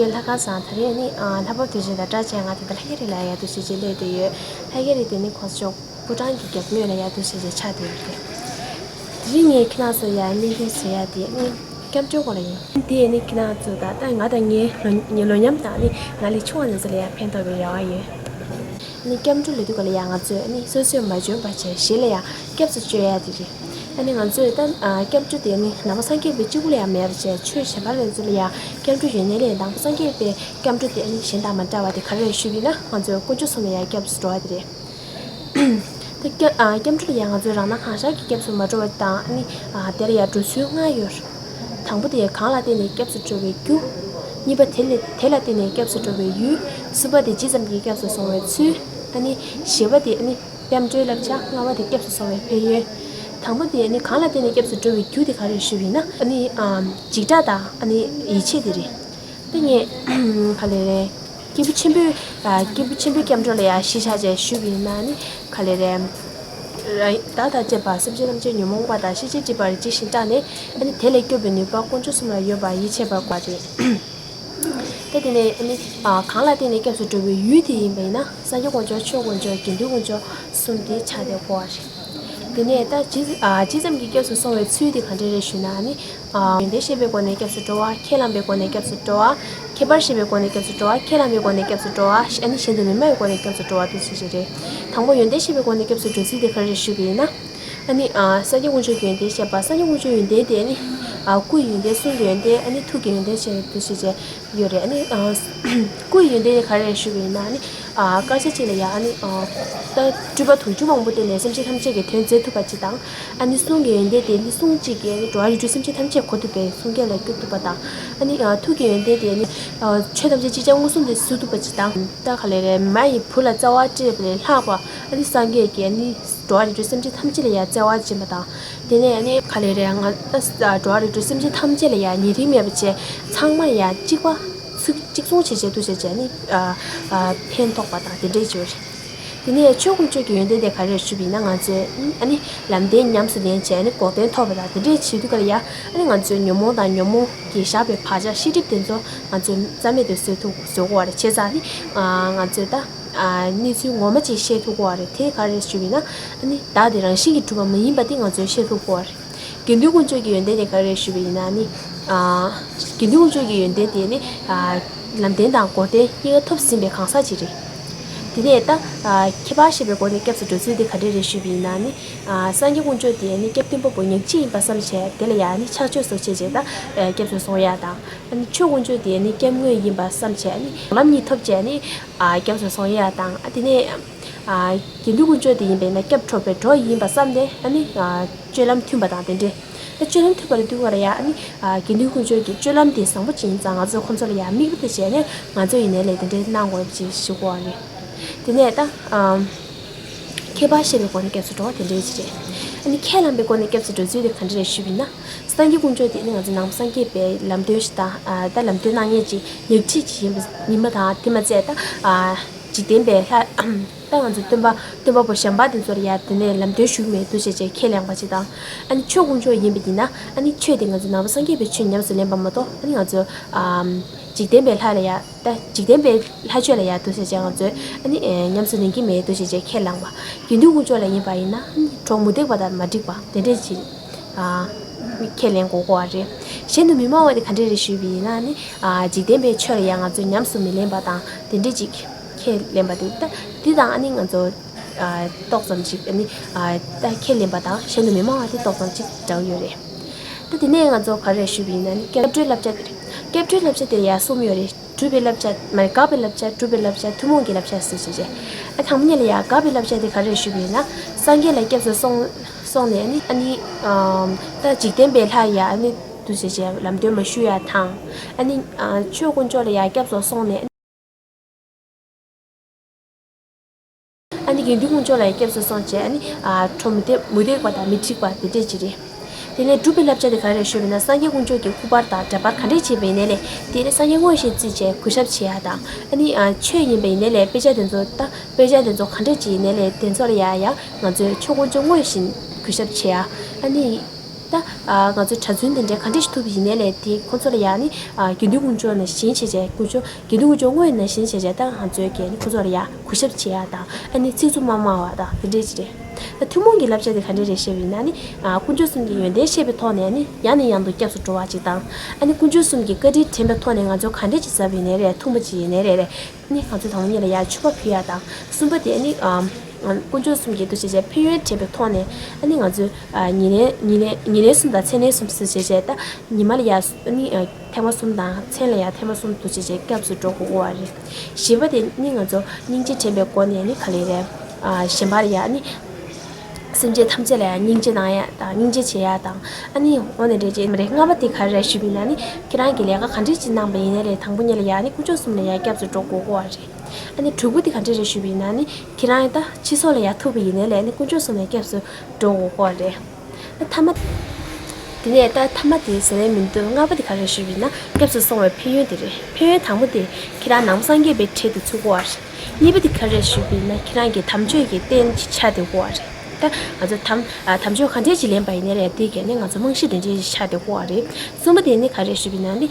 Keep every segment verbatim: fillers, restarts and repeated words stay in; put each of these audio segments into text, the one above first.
ལྷག་དཀར་བཟང་། ད་རེས་ནི་ཨ་ལྷག་པ་དུས་ཆེན་དང་སྦྲགས་བྱས་ང་དེ་འདྲ་ལྷ་རྒྱལ་རི་ལ་ཡར་འདུག་སེ་བྱས་སླེབས་བསྡད་ཡོད། ལྷ་རྒྱལ་རི་དེ་ནི་གོང་ས་མཆོག་སྐུ་ཕྲེང་གི་རྒྱབ་ངོས་ལ་ཡར་འདུག་སེ་བྱས་ཆགས་བསྡད་ཡོད་རེད། དེ་རིང་ངས་ཁྱེད་རང་ཚོ་ཡར་སྙན་སྒྲོན་བྱེད་ཡ་དེ་ནི་སྐྱབས་འགྲོའི་སྐོར་ལ་ཡིན། དེ་ནི་ཁྱེད་རང་ཚོ་དང་ད་ང་དང་ངའི་ལོ་ངའི་ལོ་མཉམ་དང་ནི་ང་ལས་ཆུང་བ་ཚོ་ལ་ཡར་ཕན་ཐོགས་པའི་རེ་བ་ཡོད། ནི་སྐྱབས་འགྲོ་ལ་འདུག་ག་ལ་ཡ་ང་ཚོས་ནི་སོ་སོས་མ་འཇོན་པ་བྱས་གཞན་ལ་ཡ་སྐྱབས་སུ་བཅོལ་ཡ་དེ་རེད། ཨ་ནི་ང་ཚོས་ད་ཨ་སྐྱབས་འགྲོ་དེ་ནི་ནང་པ་སངས་རྒྱས་པའི་གཅིག་པུ་ལ་ཡ་མེད་པ་བྱས་ཆོས་གཞན་པ་ལ་ཚོ་ལ་ཡ་སྐྱབས་འགྲོ་ཡོད་ནའི་ལས་ནང་པ་སངས་རྒྱས་པའི་སྐྱབས་འགྲོ་དེ་ནི་གཞན་དང་མ་འདྲ་བ་དེ་ག་རེ་རེད་ཞུས་པ་ཡིན་ན་ང་ཚོས་དཀོན་མཆོག་གསུམ་ལ་ཡ་སྐྱབས་སུ་འགྲོ་བ་དེ་རེད། ད་སྐྱབས་ཨ་སྐྱབས་འགྲོ་ལ་ཡ་ང་ཚོས་རང་སྣང་གང་ཤར་གྱི་སྐྱབས་སུ་མ་འགྲོ་བ་དང་ཨ་ནི་ཨ་དེ་ལ་ཡ་འགྲོ་ཚུལ་ལྔ་ཡོད། དང་པོ་དེ་གང་ལ་བརྟེན་ནས་སྐྱབས་སུ་འགྲོ་བའི་རྒྱུ། གཉིས་པ་དེ་ལ་དེ་ལ་བརྟེན་ནས་སྐྱབས་སུ་འགྲོ་བའི་ཡུལ། གསུམ་པ་དེ་ཇི་ཙམ་གྱིས་སྐྱབས་སུ་སོང་བའི་ཚུལ། ཨ་ནི་བཞི་པ་དེ་ཨ་ནི་སྐྱབས་འགྲོའི་བསླབ་བྱ། ལྔ་པ་དེ་སྐྱབས་སུ་སོང་བའི་ཕན་ཡོན། དང་པོ་དེ་ཨ་ནི་གང་ལ་བརྟེན་ནས་སྐྱབས་སུ་འགྲོ་བའི་རྒྱུ་དེ་ག་རེ་རེད་ཞུས་པ་ཡིན་ན་ཨ་ནི་ཨམ་འཇིགས་སྐྲག་དང་ཨ་ནི་ཡིད་ཆེས་དེ་རེད། ད་ངས་ག་ལེ་རེད། སྐྱེས་བུ་ཆེན་པོའི་ཨ་སྐྱེས་བུ་ཆེན་པོའི་སྐྱབས་འགྲོ་ལ་ཡང་གཞི་བཞག་བྱས་ཞུས་པ་ཡིན་ན་ནི་ག་ལེ་རེད། ར་བདག་དང་བཅས་པ་སེམས་ཅན་ཐམས་ཅད་ཉོན་མོངས་པ་དང་ཤེས་བྱའི་སྒྲིབ་པ་རིགས་ཅན་ཞེས་བཀྲག་ནས་ཨ་ནི་དེ་ལས་སྐྱོབ་པའི་ནུས་པ་དཀོན་མཆོག་གསུམ་ལ་ཡོད་པར་ཡིད་ཆེས་པར་བྱ་སྟེ། ད་དེ་ནས་ཨ་ནི་ཨ་གང་ལ་བརྟེན་ནས་སྐྱབས་སུ་འགྲོ་བའི་ཡུལ་དེ་ཡིན་པ་ཡིན་ན་སངས་རྒྱས་དཀོན་མཆོག་ཆོས་དཀོན་མཆོག་དགེ་འདུན་དཀོན་མཆོག་གསུམ་དེ་ཆགས་བསྡད་ཀྱི་ཡོད་རེད། དེ་ནས་ད་ཇི་ཨ་ཇི་ཙམ་གྱིས་སྐྱབས་སུ་སོང་བའི་ཚུལ་དེ་ག་འདྲ་རེད་ཞུས་ན་ཨ་ནི། ཨ་ཡོན་ཏན་ཤེས་པའི་སྒོ་ནས་སྐྱབས་སུ་འགྲོ་བ། ཁས་བླངས་པའི་སྒོ་ནས་སྐྱབས་སུ་འགྲོ་བ། ཁྱད་པར་ཤེས་པའི་སྒོ་ནས་སྐྱབས་སུ་འགྲོ་བ། ཁས་བླངས་པའི་སྒོ་ནས་སྐྱབས་སུ་འགྲོ་བ། ཨ་ནི་གཞན་དུ་མི་སྨྲ་བའི་སྒོ་ནས་སྐྱབས་སུ་འགྲོ་བ་དེ་ཚོ་ཞིག་རེད། དང་པོ་ཡོན་ཏན་ཤེས་པའི་སྒོ་ནས་སྐྱབས་སུ་འགྲོ་ཚུལ་དེ་ག་རེ་རེད་ཞུས་པ་ཡིན་ན། ཨ་ནི་ཨ་སངས་རྒྱས་དཀོན་མཆོག་གི་ཡོན་ཏན་བཤད་པ། སངས་རྒྱས་དཀོན་མཆོག་ཡོན་ཏན་དེ་ཨ་ནི་ཨ་སྐུ་ཡི་ཡོན་ཏན། གསུང་གི་ཡོན་ཏན། ཨ་ནི་ཐུགས་ཀྱི་ཡོན་ཏན་བཤད་དེ་ཚོ་ཞིག་རེད། ཡོད་རེད། ཨ་ནི་ཨ་སྐུ་ཡི་ཡོན་ཏན་དེ་ག་རེ་རེད་ཞུས་པ་ཡིན་ན་ཨ་ནི་ཨ་སྐད་ཆ་གཅིག་ལ་ཡ་ཨ་ནི་ཨ་ད་སྤྲུལ་པ་དུང་ཕྱུར་མང་པོ་བསྟན་ནས་སེམས་ཅན་ཐམས་ཅད་ཀྱི་དོན་མཛད་ཐུབ་པ་ཅིག་དང་། ཨ་ནི་གསུང་གི་ཡོན་ཏན་དེ་ནི་གསུང་གཅིག་གིས་ཨ་ནི་འགྲོ་བ་རིགས་དྲུག་སེམས་ཅན་ཐམས་ཅད་གོ་ཐུབ་པའི་གསུང་སྐད་ལ་སྐྱོ་ཐུབ་པ་དང་། ཨ་ནི་ཨ་ཐུགས་ཀྱི་ཡོན་ཏན་དེ་ནི་ཨ་ཆོས་ཐམས་ཅད་ཅིག་ཅར་མངོན་སུམ་དུ་གཟིགས་ཐུབ་པ་ཅིག་དང་། ད་ག་ལེ་རེད། མ་ཡི་བུ་ལ་བརྩེ་བ་སྤྲད་པ་ལས་ལྷག་པ་ཨ་ནི་སངས་རྒྱས་ཀྱིས་ཨ་ནི་འགྲོ་བ་རིགས་དྲུག་སེམས་ཅན་ཐམས་ཅད་ལ་ཡང་བརྩེ་བ་བྱིན་པ་དང་། དེ་ནས་ཨ་ནི་ག་ལེ་རེད། ང་ད་འགྲོ་བ་རིགས་དྲུག་སེམས་ཅན་ཐམས་ཅད་ལ་ཡང་ཉེ་རིང་མེད་པ་བྱས་ཚང་མ་ལ་ཡང་གཅིག་པ་ཚིག་གཅིག་མཚུངས་བྱས་བྱས་འདུག་བྱས་བྱས་ནི་ཨ་ཨ་ཕན་ཐོགས་པ་དང་དེ་འདྲས་བྱས་རེད། དེ་ནས་ཆོས་དཀོན་མཆོག་གི་ཡོན་ཏན་དེ་ག་རེ་རེད་ཞུས་པ་ཡིན་ན་ང་ཚོས་ཨ་ནི་ལམ་བདེན་ཉམས་སུ་ལེན་བྱས་ནི་གོ་དོན་ཐོབ་པ་དང་དེ་འདྲས་བྱེད་དུས་ག་ལ་ཡ་ཨ་ནི་ང་ཚོའི་ཉོན་མོངས་དང་ཉོན་མོངས་ཀྱིས་བཞག་པའི་བག་ཆགས་ཤེས་སྒྲིབ་དེ་ཚོ་ང་ཚོས་རྩ་མེད་དུ་བཟོ་ཐུབ་བཟོ་དགོས་པ་རེད། བྱས་ཙང་ཨ་ནི་ཨ་ང་ཚོས་ད་ཨ་གནས་ཚུལ་ངོ་མ་ཅིག་ཤེས་ཐུབ་དགོས་པ་རེད། དེ་ག་རེ་རེད་ཞུས་པ་ཡིན་ན་ཨ་ནི་བདག་དེ་རང་བཞིན་གྱིས་གྲུབ་པ་མ་ཡིན་པ་དེ་ང་ཚོས་ཤེས་ཐུབ་དགོས་པ་རེད། དགེ་འདུན་དཀོན་མཆོག་གི་ཡོན་ཏན་དེ་ག་རེ་རེད་ཞུས་པ་ཡིན་ན་ནི། ཨ་དགེ་འདུན་དཀོན་མཆོག་གི་ཡོན་ཏན་དེ་ནི་ཨ་ལམ་བདེན་དང་གོ་དོན་གཉིས་ཀ་ཐོབ་ཟིན་པའི་གང་ཟག་ཅིག་རེད། དེ་ནས་ད་ཨ་ཁྱད་པར་ཤེས་པའི་སྒོ་ནས་སྐྱབས་སུ་འགྲོ་ཚུལ་དེ་ག་འདྲས་རེད་ཞུས་པ་ཡིན་ན་ནི། ཨ་སངས་རྒྱས་དཀོན་མཆོག་དེ་ནི་སྐྱབས་སྟོན་པ་པོ་ཉག་གཅིག་ཡིན་པ་བསམ་བྱས་དེ་ལ་ཡང་ནི་ཕྱག་མཆོད་སོགས་བྱས་བྱས་ད་ཨ་སྐྱབས་སུ་སོང་ཡ་དང་། ཨ་ནི་ཆོས་དཀོན་མཆོག་དེ་ནི་སྐྱབས་དངོས་ཡིན་པ་བསམ་བྱས་ནི་ལམ་གཉིས་ཐོབ་བྱས་ནི་ཨ་སྐྱབས་སུ་སོང་ཡ་དང་། ཨ་དེ་ནས། ཨ་དགེ་འདུན་དཀོན་མཆོག་དེ་ཡིན་པས་ན་སྐྱབས་འགྲོ་བའི་གྲོགས་ཡིན་པ་བསམ་སྟེ་ཨ་ནི་ཨ་སྤྱོད་ལམ་མཐུན་པ་དང་དེ་འདྲས། ད་སྤྱོད་ལམ་མཐུན་པ་ལ་ལྟོས་པ་ལ་ཡ་ཨ་ནི་ཨ་དགེ་འདུན་དཀོན་མཆོག་གི་སྤྱོད་ལམ་དེ་བཟང་པོ་ཅིག་ཡིན་ཙང་ང་ཚོས་ཁོང་ཚོ་ལ་ཡ་མིག་དཔེ་དེ་བྱས་ནས་ང་ཚོ་ཡིན་ནའི་ལས་དེ་འདྲས་གནང་དགོས་པ་ཅིག་ཞུ་དགོས་པ་རེད། དེ་ནས་ད་ཨ་ཁྱད་པར་ཤེས་པའི་སྒོ་ནས་སྐྱབས་སུ་འགྲོ་བ་དེ་འདྲས་ཅིག་རེད། ཨ་ནི་ཁས་བླངས་པའི་སྒོ་ནས་སྐྱབས་སུ་འགྲོ་ཚུལ་དེ་ག་འདྲས་རེད་ཞུས་པ་ཡིན་ན། སངས་རྒྱས་དཀོན་མཆོག་དེ་ནི་ང་ཚོ་ནང་པ་སངས་རྒྱས་པའི་ལམ་སྟོན་ཞིག་དང་ཨ་ད་ལམ་སྟོན་གནང་མཁན་ཅིག་ཉག་ཁྲིད་ཅིག་ཡིན་པ་ཡིན་པ་དང་དེ་མ་ཚད་ད་ཨ། འཇིག་རྟེན་པའི་ལྷ། ད་ང་ཚོ་སྟོན་པ་སྟོན་པ་པོ་གཞན་པ་དེ་ཚོ་ལ་ཡ་དེ་ནས་ལམ་སྟོན་ཞུ་གི་མེད་འདུག་ཅེས་བྱས་ཁས་ལེན་པ་ཅིག་དང་། ཨ་ནི་ཆོས་དཀོན་མཆོག་ཡིན་པ་ཡིན་ན་ཨ་ནི་ཆོས་དེ་ང་ཚོ་ནང་པ་སངས་རྒྱས་པའི་ཆོས་ཉམས་སུ་ལེན་པ་མ་གཏོགས་ཨ་ནི་ང་ཚོ་ཨམ། འཇིག་རྟེན་པའི་ལྷ་ལ་ཡ་ད་འཇིག་རྟེན་པའི་ལྷ་ཆོས་ལ་ཡ་འདུག་ཅེས་བྱས་ང་ཚོས་ཨ་ནི་ཉམས་སུ་ལེན་གྱི་མེད་འདུག་ཅེས་བྱས་ཁས་བླངས་པ། དགེ་འདུན་དཀོན་མཆོག་ལ་ཡིན་པ་ཡིན་ན་ཨ་ནི་གྲོགས་མུ་སྟེགས་པ་དང་མ་འགྲིག་པ་དེ་འདྲས་ཅིག་ཨ། ཁས་ལེན་དགོས་ཀྱི་རེད། གཞན་དུ་མི་སྨྲ་བ་དེ་ག་འདྲས་རེད་ཞུས་པ་ཡིན་ན་ནི། ཨ་འཇིག་རྟེན་པའི་ཆོས་ལ་ཡང་ང་ཚོས་ཉམས་སུ་མི་ལེན་པ་དང་དེ་འདྲས་ཅིག་ཁས་ལེན་པ་དེ་ད་འདི་དང་ཨ་ནི་ང་ཚོ་ཨ་ཏོག་ཙམ་ཅིག་ཨ་ནི་ཨ་ད་ཁས་ལེན་པ་དང་གཞན་དུ་མི་སྨྲ་བ་དེ་ཏོག་ཙམ་ཅིག་འདྲ་བོ་ཡོད་རེད། ད་དེ་ནས་ང་ཚོ་ག་རེ་ཞུས་པ་ཡིན་ན་ནི་སྐྱབས་འགྲོའི་བསླབ་བྱ་དེ་རེད། སྐྱབས་འགྲོའི་བསླབ་བྱ་དེ་ཡང་གསུམ་ཡོད་རེད། སྒྲུབ་པའི་བསླབ་བྱ་མ་རེད། དགག་པའི་བསླབ་བྱ། སྒྲུབ་པའི་བསླབ་བྱ། ཐུན་མོང་གི་བསླབ་བྱ་ཟེར་ཞེས་བྱས། ཨ་དང་པོ་ཉིད་ལ་ཡང་དགག་པའི་བསླབ་བྱ་དེ་ག་རེ་ཞུས་པ་ཡིན་ན། སངས་རྒྱས་ལ་སྐྱབས་སུ་སོང་སོང་ནས་ཨ་ནི་ཨ་ནི་ཨམ་ད་འཇིག་རྟེན་པའི་ལྷ་ཡ་ཨ་ནི་འདུག་ཟེར་བྱས་ལམ་སྟོན་མ་ཞུ་ཡ་དང་། ཨ་ནི་ཨ་ཆོས་དཀོན་མཆོག་ལ་ཡ་སྐྱབས་སུ་སོང་ནས། ཨ་ནི་དགེ་འདུན་དཀོན་མཆོག་ལ་ཡ་སྐྱབས་སུ་སོང་བྱས་ཨ་ནི་ཨ་གྲོགས་མུ་སྟེགས་མུ་སྟེགས་པ་དང་མི་འགྲིག་པ་དེ་འདྲས་ཅིག་རེད། དེ་ནས་སྒྲུབ་པའི་བསླབ་བྱ་དེ་ག་རེ་ཞུས་པ་ཡིན་ན། སངས་རྒྱས་དཀོན་མཆོག་གི་སྐུ་པར་དང་འདྲ་པར་ག་འདྲས་བྱས་པ་ཡིན་ནའི་ལས་དེ་ནི་སངས་རྒྱས་དངོས་ཤིག་བརྩིས་བྱས་གུས་ཞབས་བྱེད་ཡ་དང་། ཨ་ནི་ཨ་ཆོས་ཡིན་པ་ཡིན་ནའི་ལས་དཔེ་ཆ་དེ་ཚོ་ད་དཔེ་ཆ་དེ་ཚོ་ག་འདྲས་ཅིག་ཡིན་ནའི་ལས་དེ་ཚོ་ལ་ཡ་ཡ་ང་ཚོས་ཆོས་དཀོན་མཆོག་དངོས་བཞིན་གུས་ཞབས་བྱེད་ཡ། ཨ་ནི་ ད་ང་ཚོས་གྲྭ་བཙུན་དེ་འདྲའི་ག་འདྲས་ཞིག་ཐུབ་པ་ཡིན་ནའི་ལས་དེ་ཁོང་ཚོ་ལ་ཡང་ནི་དགེ་འདུན་དཀོན་མཆོག་ནང་བཞིན་བྱས་བྱས་དཀོན་མཆོག་དགེ་འདུན་དཀོན་མཆོག་དངོས་ནང་བཞིན་བྱས་བྱས་ད་ང་ཚོས་ཀྱི་ནི་ཁོང་ཚོ་ལ་ཡང་གུས་ཞབས་བྱེད་ཡ་དང་ཨ་ནི་ཚིག་རྩུབ་མ་སྨྲ་བ་དང་དེ་འདྲས་ཅིག་རེད། ད་ཐུན་མོང་གི་བསླབ་བྱ་དེ་ག་འདྲས་རེད་ཞེས་པ་ཡིན་ན་ནི་དཀོན་མཆོག་གསུམ་གྱི་ཡོན་ཏན་ཤེས་པའི་ཐོག་ནས་ནི་ཡང་ནས་ཡང་དུ་སྐྱབས་སུ་འགྲོ་བ་ཅིག་དང་ཨ་ནི་དཀོན་མཆོག་གསུམ་གྱི་བཀའ་དྲིན་དྲན་པའི་ཐོག་ནས་ང་ཚོ་ག་འདྲས་ཅིག་ཟབ་ཡིན་ནའི་རེད། ཐུང་པ་ཅིག་ཡིན་ནའི་རེད་རེད། ནི་ང་ཚོས་དང་པོ་ཉིད་ལ་ཡར་མཆོད་པ་ཕུལ་ཡ་དང་གསུམ་པ་དེ་ནི་ཨམ་དཀོན་མཆོག་གསུམ་གྱི་འདུ་ཤེས་བཅས་ཕན་ཡོན་དྲན་པའི་ཐོག་ནས་ཨ་ནི་ང་ཚོས་ཨ་ཉིན་ལན་ཉིན་ལན་ཉིན་ལན་གསུམ་དང་མཚན་ལན་གསུམ་ཟེར་བྱས་བྱས་ད་ཉི་མ་ལ་ཡར་ཨ་ནི་ཨ་ཐེངས་མ་གསུམ་དང་མཚན་ལ་ཡར་ཐེངས་མ་གསུམ་འདུ་ཤེས་བཅས་སྐྱབས་སུ་འགྲོ་དགོས་ཀྱི་ཡོད་རེད། བཞི་པ་དེ་ནི་ང་ཚོ་སྙིང་རྗེ་དྲན་པའི་སྒོ་ནས་ནི་ག་ལེ་རེད། ཨ་གཞན་པ་ལ་ཡར་ཨ་ནི། སེམས་ཅན་ཐམས་ཅད་ལ་ཡང་སྙིང་རྗེ་གནང་ཡ་དང་སྙིང་རྗེ་བྱེད་ཡ་དང་ཨ་ནི་འོ་ནི་འདྲ་ཅིག་མ་རེད། ལྔ་པ་དེ་ག་རེ་རེད་ཞུས་པ་ཡིན་ན་ནི་ཁྱེད་རང་གིས་ལས་ཀ་ག་འདྲ་ཅིག་གནང་པ་ཡིན་ནའི་རེད། དང་པོ་ཉིད་ལ་ཡང་ནི་དཀོན་མཆོག་གསུམ་ལ་ཡང་སྐྱབས་སུ་འགྲོ་དགོས་ཀྱི་ཡོད་རེད། ཨ་ནི་དྲུག་པ་དེ་ག་འདྲ་རེད་ཞུས་པ་ཡིན་ན་ནི་ཁྱེད་རང་ཡང་ད་ཕྱི་སོགས་ལ་ཡང་ཐུག་པ་ཡིན་ནའི་ལས་ནི་དཀོན་མཆོག་གསུམ་ལ་སྐྱབས་སུ་འགྲོ་དགོས་ཀྱི་ཡོད་རེད། ཨ་མཐའ་མ། དེ་ནས་ད་མཐའ་མ་དེ་ཟེར་ནས་མི་འདུག་ལྔ་པ་དེ་ག་རེ་རེད་ཞུས་པ་ཡིན་ན་སྐྱབས་སུ་སོང་བའི་ཕན་ཡོན་དེ་རེད། ཕན་ཡོན་དང་པོ་དེ་ཁྱེད་རང་ནང་པ་སངས་རྒྱས་པའི་གྲལ་དུ་ཚུད་ཀྱི་ཡོད་རེད། གཉིས་པ་དེ་ག་རེ་རེད་ཞུས་པ་ཡིན་ན་ཁྱེད་རང་གི་དམ་ཆོས་ཀྱི་རྟེན་ཆགས་བསྡད་ཀྱི་ཡོད་རེད། ད་ང་ཚོ་དམ་ཨ་དམ་ཆོས་ག་འདྲས་ཅིག་ལེན་པ་ཡིན་ནའི་རེད། དེ་གས་ནི་ང་ཚོ་རྨང་གཞི་དེ་འདྲས་ཅིག་ཆགས་བསྡད་ཀྱི་ཡོད་རེད། གསུམ་པ་དེ་ནི་ག་རེ་རེད་ཞུས་པ་ཡིན་ན་ནི་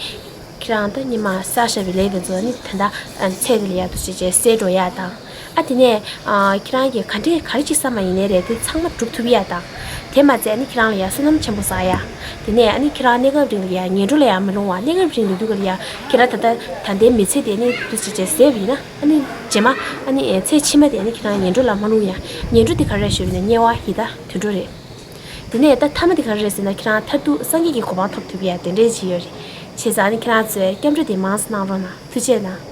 ཁྱེད་རང་ད་སྔོན་མ་བསགས་བཞག་པའི་ལས་དེ་ཚོ་ནི་ད་ལྟ་ཨ་ཚེ་འདི་ལ་ཡག་ཏུ་བྱས་བྱས་སེལ་འགྲོ་ཡ་དང་། ཨ་དེ་ནས་ཨ་ཁྱེད་རང་གིས་ག་འདྲས་ག་རེ་ཅིག་བསམ་པ་ཡིན་ནའི་རེད། དེ་ཚང་མ་འགྲུབ་ཐུབ་ཡ་དང་། དེ་མ་ཚད་ནི་ཁྱེད་རང་ལ་ཡ་བསོད་ནམས་ཆེན་པོ་བསགས་ཡ། དེ་ནས་ཨ་ནི་ཁྱེད་རང་གནས་སྐབས་རིང་ལ་ཡ་ངན་འགྲོ་ལ་ཡ་མི་ལྷུང་བ། གནས་སྐབས་རིང་ལ་འདུག་ག་ལ་ཡ་ཁྱེད་རང་ད་ལྟ་ད་ལྟའི་མི་ཚེ་དེ་ནི་འདུག་སེ་བྱས་བསྡད་པ་ཡིན་ན་ཨ་ནི་རྗེས་མ་ཨ་ནི་ཚེ་ཕྱི་མ་དེ་ནི་ཁྱེད་རང་ངན་འགྲོ་ལ་མ་ལྷུང་ཡ། ངན་འགྲོ་དེ་ག་རེ་རེད་ཞུས་པ་ཡིན་ན་དམྱལ་བ་ཡི་དྭགས་དུད་འགྲོ་རེད། དེ་ནས་ད་མཐའ་མ་དེ་ག་རེ་རེད་ཟེར་ན་ཁྱེད་རང་མཐར་ཐུག་སངས་རྒྱས་ཀྱི་གོ་འཕང་ཐོབ་ཐུབ་ཡ་དེ་འདྲས་ཅིག་ཡོད་རེད། བྱས་ཙང་ཨ་ནི་ཁྱེད་རང་ཚོས་སྐྱབས་འགྲོ་དེ་མང་ཙམ་གནང་རོགས་གནང་། ཐུགས་རྗེ་གནང་།